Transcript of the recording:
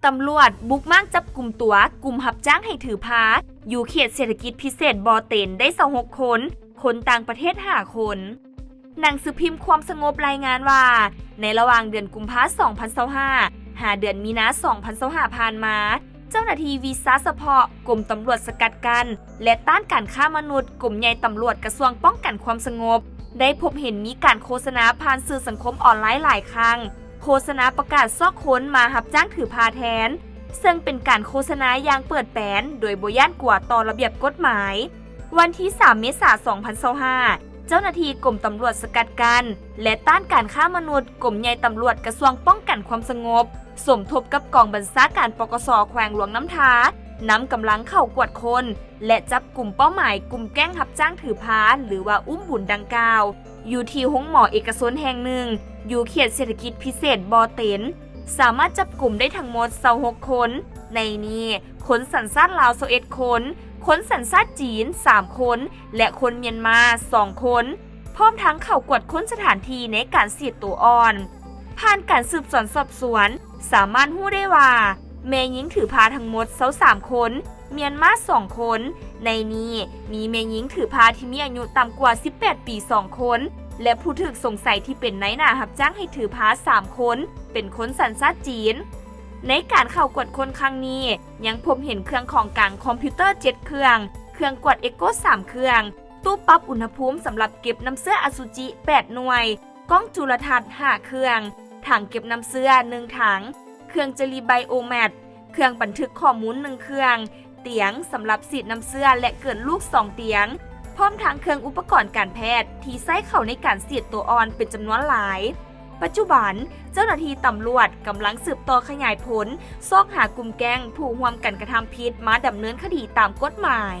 ຕຳຫຼວດບຸກມາຈັບກຸມຕົວກຸ່ມຮັບຈ້າງໃຫ້ຖືພາ ຢູ່ເຂດເສດຖະກິດພິເສດບໍ່ເຕັນໄດ້ຊາວຫົກຄົນ, ຄົນຕ່າງປະເທດຫ້າຄົນ. ໜັງສືພິມຄວາມສະຫງົບລາຍງານວ່າ ໃນລະຫວ່າງເດືອນກຸມພາ ສອງພັນຊາວຫ້າ ຫາເດືອນມີນາ ສອງພັນຊາວຫ້າ ຜ່ານມາ, ເຈົ້າໜ້າທີ່ວິຊາສະເພາະກົມຕຳຫຼວດສະກັດກັ້ນ ແລະ ຕ້ານການຄ້າມະນຸດ ກົມໃຫຍ່ຕຳຫຼວດກະຊວງປ້ອງກັນຄວາມສະຫງົບ ໄດ້ພົບເຫັນມີການໂຄສະນາຜ່ານສື່ສັງຄົມອອນລາຍຫຼາຍຄັ້ງ, ໂຄສະນາປະກາດຊອກຄົນມາຮັບຈ້າງຖືພາແທນ, ເຊິ່ງເປັນການໂຄສະນາຢ່າງເປີດແປນ ໂດຍບໍ່ຢ້ານກົວຕໍ່ລະບຽບກົດໝາຍ. ວັນທີສາມ ເມສາ ສອງພັນຊາວຫ້າ ເຈົ້າໜ້າທີ່ກົມຕຳຫຼວດສະກັດກັ້ນ ແລະ ຕ້ານການຄ້າມະນຸດ ກົມໃຫຍ່ຕຳຫຼວດກະຊວງປ້ອງກັນຄວາມສະຫງົບ ສົມທົບກັບກອງບັນຊາການ ປກສ ແຂວງຫຼວງນ້ຳທາ ນຳກຳລັງເຂົ້າກວດຄົ້ນ ແລະ ຈັບກຸມເປົ້າໝາຍກຸ່ມແກ້ງຮັບຈ້າງຖືພາ ຫຼືວ່າອຸ້ມບຸນດັ່ງກ່າວ ຢູ່ທີ່ໂຮງໝໍເອກະຊົນແຫ່ງໜຶ່ງ ຢູ່ເຂດເສດຖະກິດພິເສດບໍ່ເຕັນ, ສາມາດຈັບກຸມໄດ້ທັງໝົດຊາວຫົກຄົນ, ໃນນີ້ ຄົນສັນຊາດລາວຊາວເອັດຄົນ, ຄົນສັນຊາດຈີນສາມຄົນ ແລະ ຄົນມຽນມາສອງຄົນ, ພ້ອມທັງເຂົ້າກວດຄົ້ນສະຖານທີ່ໃນການສີດໂຕອ່ອນ. ຜ່ານການສືບສວນສອບສວນ ສາມາດຮູ້ໄດ້ວ່າ ແມ່ຍິງຖືພາທັງໝົດຊາວສາມຄົນ, ມຽນມາສອງຄົນ, ໃນນີ້ມີແມ່ຍິງຖືພາທີ່ມີອາຍຸຕ່ຳກວ່າສິບແປດປີສອງຄົນ ແລະ ຜູ້ຖືກສົງໄສທີ່ເປັນນາຍໜ້າຮັບຈ້າງໃຫ້ຖືພາສາມຄົນ ເປັນຄົນສັນຊາດຈີນ. ໃນການເຂົ້າກວດຄົ້ນຄັ້ງນີ້ ຍັງພົບເຫັນເຄື່ອງຂອງກາງຄອມພິວເຕີເຈັດເຄື່ອງ, ເຄື່ອງກວດເອໂກສາມເຄື່ອງ, ຕູ້ປັບອຸນຫະພູມສຳລັບເກັບນ້ຳເຊື້ອອະສຸຈິແປດໜ່ວຍ, ກ້ອງຈຸລະທັດຫ້າເຄື່ອງ, ຖັງເກັບນ້ຳເຊື້ອໜຶ່ງຖັງ, ເຄື່ອງຈະລີໄບໂອແມັດ, ເຄື່ອງບັນທຶກຂໍ້ມູນໜຶ່ງເຄື່ອງ, ຕຽງສຳລັບສີດນ້ຳເຊື້ອ ແລະ ເກີດລູກສອງຕຽງ, ພ້ອມທັງເຄື່ອງອຸປະກອນການແພດທີ່ໃຊ້ເຂົ້າໃນການສີດໂຕອ່ອນເປັນຈຳນວນຫຼາຍ. ປັດຈຸບັນ, ເຈົ້າໜ້າທີ່ຕຳຫຼວດກຳລັງສືບຕໍ່ຂະຫຍາຍຜົນ ຊອກຫາກຸ່ມແກ້ງຜູ້ຮ່ວມກັນກະທຳຜິດມາດຳເນີນຄະດີຕາມກົດໝາຍ.